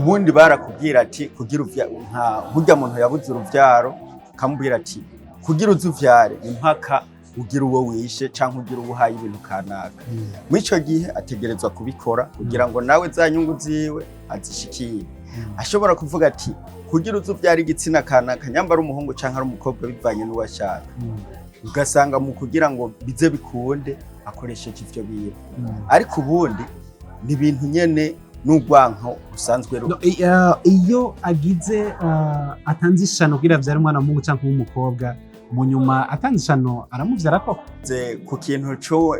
Ubundi barakubwira ati kugira nka burya muntu yabuze uruvyaro, ukamubwira ati kugira uze uvyare impaka ugira uwo wishe canke ugira uwo uhaye ibintu kanaka. Muri ico gihe ategerezwa kubikora kugira ngo nawe za nyungu ziwe azishikire. Ashobora kuvuga ati kugira uze uvyare igitsina kanaka, nyamba ari umuhungu canke ari umukobwa, bivanye n'uwo ashaka. Ugasanga mu kugira ngo bize bikunde akoresheje ivyo bintu, ariko ubundi ni ibintu nyene n'urwanko rusanzwe. No, iyo agize atanze ishano kugira avyare umwana w'umuhungu canke w'umukobwa, mu nyuma atanze ishano aramuvyara koko? Ruze ku kintu co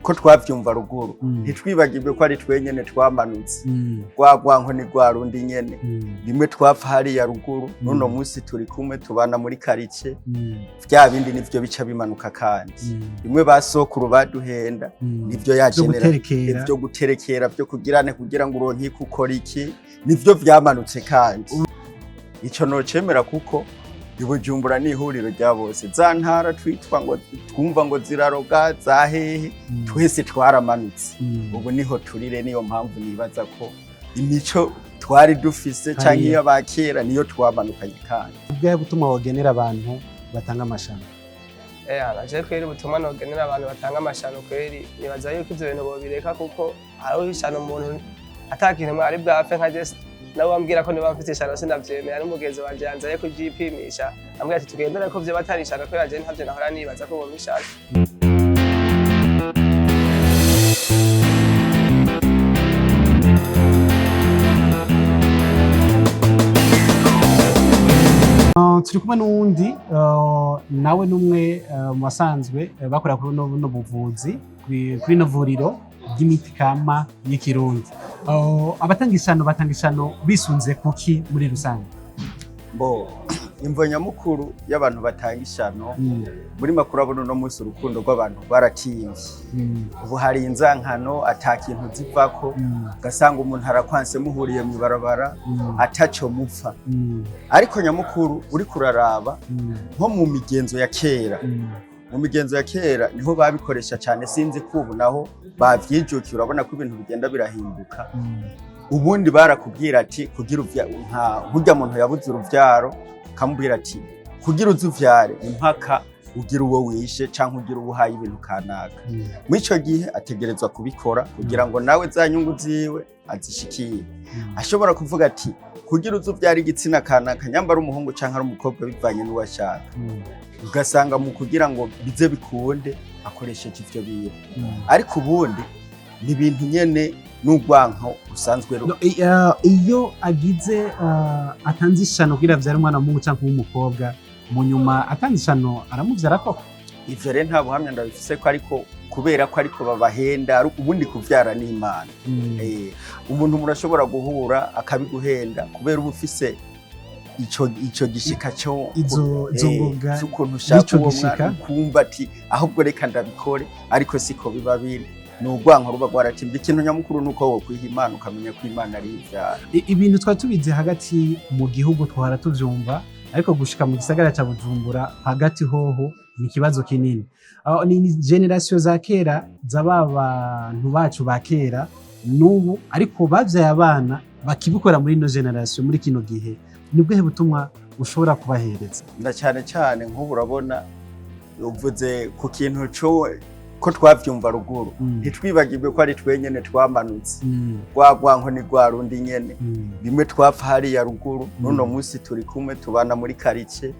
ko twavyumva ruguru, ntitwibagirwe ko ari twenyene twamanutse. Rwa rwanko ni rwa rundi nyene, bimwe twapfa hariya ruguru, n'uno munsi turi kumwe, tubana muri karice. Vya bindi nivyo bica bimanuka kandi bimwe ba sokuru baduhenda, nivyo ya vyo guterekera. Vyo guterekera, vyo kugirane kugira ngo uronke iki, ukora iki, nivyo vyamanutse. Kandi ico nocemera kuko i Bujumbura ni ihuriro rya bose. Za ntara twitwa ngo twumva ngo ziraroga za hehe, twese twaramanutse. Ubu niho turire. Niyo mpamvu nibaza ko imico twari dufise canke Hariya. iy'abakera niyo twamanukanye kandi. Ubwahe butumwa wogenera abantu batanga amashano? Anaje kweri, ubutumwa nogenera abantu batanga amashano kweri, nibaza yuko ivyo bintu bobireka, kuko hariho ishano umuntu ata kintu mwari bwapfe. Nka je nawe wambwira ko niba mfite ishano sinavyemera, n'umugenzi wanje yanzaye kuvyipimisha, ambwira ati tugendere ko vyoba atari ishano, kubera je ntavyo nahora nibaza ko bompa ishano. Turi kumwe n'uwundi, nawe n'umwe mu basanzwe bakora kuri buno buvuzi, kuri rino vuriro ry'imiti kama y'ikirundi. Abatanga ishano batanga ishano bisunze kuki muri rusange? Bo imvo nyamukuru y'abantu batanga ishano muri makuru, abona uno munsi urukundo rw'abantu rwaratinvye. Ubu hari inzankano ata kintu zivako, ugasanga umuntu arakwanse muhuriye mw'ibarabara ataco mupfa. Ariko nyamukuru uriko uraraba nko mu migenzo ya kera, mu migenzo ya kera niho babikoresha cyane. Sinzi ko ubu naho bavyijukiye, urabona ko ibintu bigenda birahinduka. Ubundi barakubwira ati kugira nka burya muntu yabuze uruvyaro, ukamubwira ati kugira uze uvyare impaka ugira uwo wishe canke ugira uwo uhaye ibintu kanaka. Muri ico gihe ategerezwa kubikora kugira ngo nawe za nyungu ziwe azishikire. Ashobora kuvuga ati kugira uze uvyare igitsina kanaka, nyamba ari umuhungu canke ari umukobwa, bivanye n'uwo ashaka. Ugasanga mu kugira ngo bize bikunde akoresheje ivyo bintu, ariko ubundi ni ibintu nyene n'urwanko rusanzwe. No, iyo agize atanze ishano kugira avyare umwana w'umuhungu canke w'umukobwa, mu nyuma atanze ishano aramuvyara koko? Ivyo rero nta buhamya ndabifise ko, ariko kubera ko ariko babahenda, ubundi kuvyara n'Imana. Umuntu murashobora guhura akabiguhenda kubera uba ufise ico gishika cyo Izo ngoga z'ukuntu ushaka n'ico uwo gishika. mwana, ukumva ati ahubwo reka ndabikore, ariko siko biba biri, ni urwanko ruba rwaratimba. Ikintu nyamukuru ni uko wokwiha Imana, ukamenya ko Imana ari ivyara. Ibintu twari tubizi hagati mu gihugu, twahora tuvyumva, ariko gushika mu gisagara ca Bujumbura hagati hoho ni ikibazo kinini. Aho ni génération za kera, z'aba bantu bacu ba kera n'ubu, ariko bavyaye abana bakibikora muri ino génération, muri kino gihe, ni bwehe butumwa ushobora kubahereza? Na cyane cyane nk'ubu urabona uvuze ku kintu co ko twavyumva ruguru, ntitwibagirwe ko ari twenyene twamanutse. Rwa rwanko ni rwa rundi nyene, bimwe twapfa hariya ruguru, n'uno munsi turi kumwe, tubana muri karice.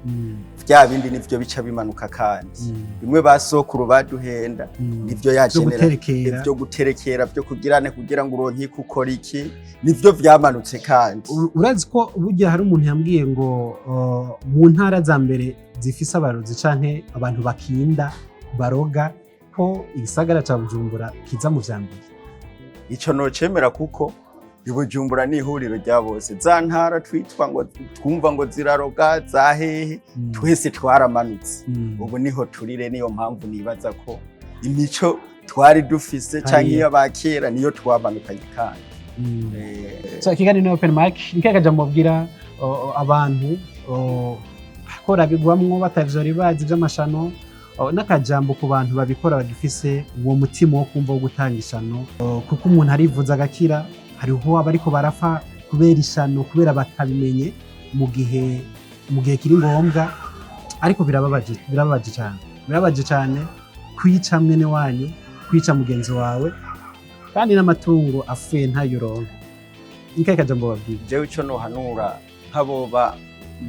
Vya bindi nivyo bica bimanuka kandi bimwe ba sokuru baduhenda, nivyo ya vyo guterekera. Vyo guterekera, vyo kugirane kugira ngo uronke iki, ukora iki, nivyo vyamanutse kandi. Urazi ko burya hari umuntu yambwiye ngo mu ntara za mbere zifise abarozi canke abantu bakinda baroga, ko igisagara ca Bujumbura kiza mu vya mbere? Ico nocemera kuko i Bujumbura ni ihuriro rya bose. Za ntara twitwa ngo twumva ngo ziraroga za hehe, twese twaramanutse. Ubu niho turire. Niyo mpamvu nibaza ko imico twari dufise canke Hariya. iy'abakera niyo twamanukanye kandi. So ikiganiro ni open mic. Ni kahe kajambo mubwira abantu bakora bigwamwo batavyori bazi vy'amashano, n'akajambo ku bantu babikora bagifise uwo mutima wo kumva wo gutanga ishano, kuko umuntu arivuza agakira, hariho abariko barapfa? Kubera ishano, kubera batabimenye mu gihe kiri ngombwa. Ariko birababaje, birababaje cyane, birababaje cyane kwica mwene wanyu, kwica mugenzi wawe, kandi n'amatungo apfuye ntayo uronka. Ni kahe kajambo babwira? Jewe ico nohanura nk'aboba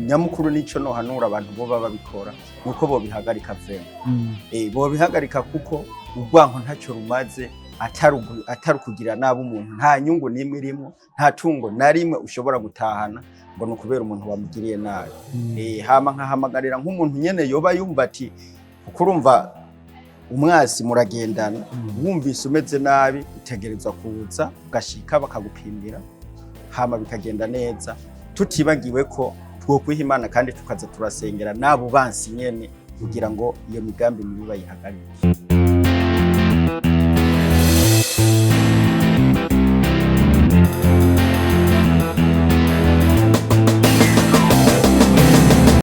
nyamukuru, nico nohanura abantu boba babikora, nuko bobihagarika vraiment. Bobihagarika kuko urwanko ntacyo rumaze, atari ukugira nabi umuntu. Nta nyungu n'imwe irimo, nta tungo na rimwe ushobora gutahana ngo ni ukubera umuntu wamugiriye nabi. Hama nkahamagarira nk'umuntu nyene yoba yumva ati, kuko urumva umwasi muragendana, wumvise umeze nabi utegerezwa kuza ugashika bakagupimira, hama bikagenda neza. Tutibagiwe ko twokwiha Imana kandi tukaza turasengera n'abo bansi nyene kugira ngo iyo migambi mibi bayihagarike.